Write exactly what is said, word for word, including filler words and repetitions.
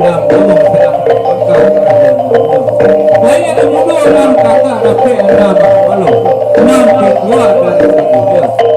Baik, mudo nan kakak dapek anda maklum, nan dikuat dari dunia.